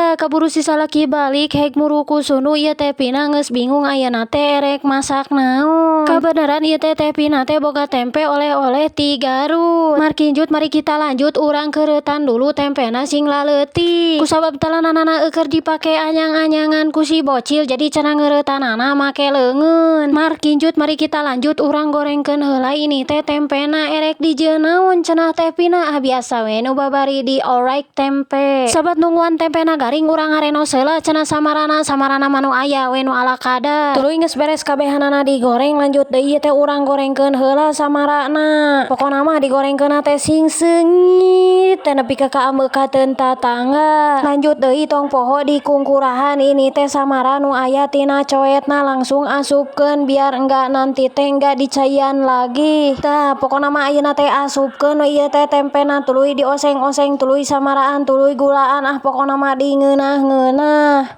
Dah kaburu si salaki balik hek muruku sunu, ieu Teh Pina geus bingung ayeuna teh erek masak naon. Kabeneran ieu teh Teh Pina teh boga tempe oleh-oleh ti Garut. Markinjut, mari kita lanjut, urang keureutan dulu tempena sing laleutik. Kusabab telenanana eueuh dipake anyang-anyangan ku si bocil, jadi cenah ngeureutannana make leungeun. Markinjut, mari kita lanjut, urang gorengkeun heula ini teh tempena. Erek dijieun naon cenah Teh Pina? Ah, biasa we nu babari diorek tempe. Sabat nungguan tempena garing, urang ngarenos heula cenah samarana. Samarana mah nu aya we nu ala kadar. Tuluy geus beres kabehanana digoreng, lanjut deui ieu teh urang gorengkeun heula samarana. Pokona mah digorengkeunna teh sing seungit teh nepi ka kaambeukateun tatangga. Lanjut deui, tong poho dikungkurahan ini teh samara nu aya tina coetna, langsung asupkeun biar enggak nanti teh enggak dicaian lagi. Tah, pokona mah ayeuna teh asupkeun we ieu teh tempena, tuluy dioseng-oseng, tuluy samaraan, tuluy gulaan, ah, pokona mah dingeunah-ngeunah.